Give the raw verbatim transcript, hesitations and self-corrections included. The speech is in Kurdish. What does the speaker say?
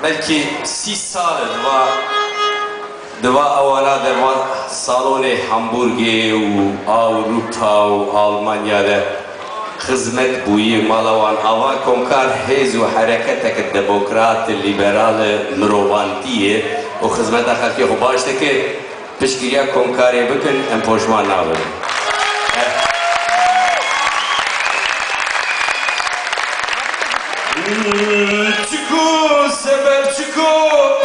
Belkî sî sal e di va, di va ewana de, va salonê Hamburgê û Ewropa û Almanya de xizmet bûyî mala wan. Ava Komkar hêz û hereketek demokrat, liberal, mirovantî ye û xizmeta xelkê xwe baş dike. Piştgiriya Komkarê bikin, em poşman nabin. Çiko seber çiko.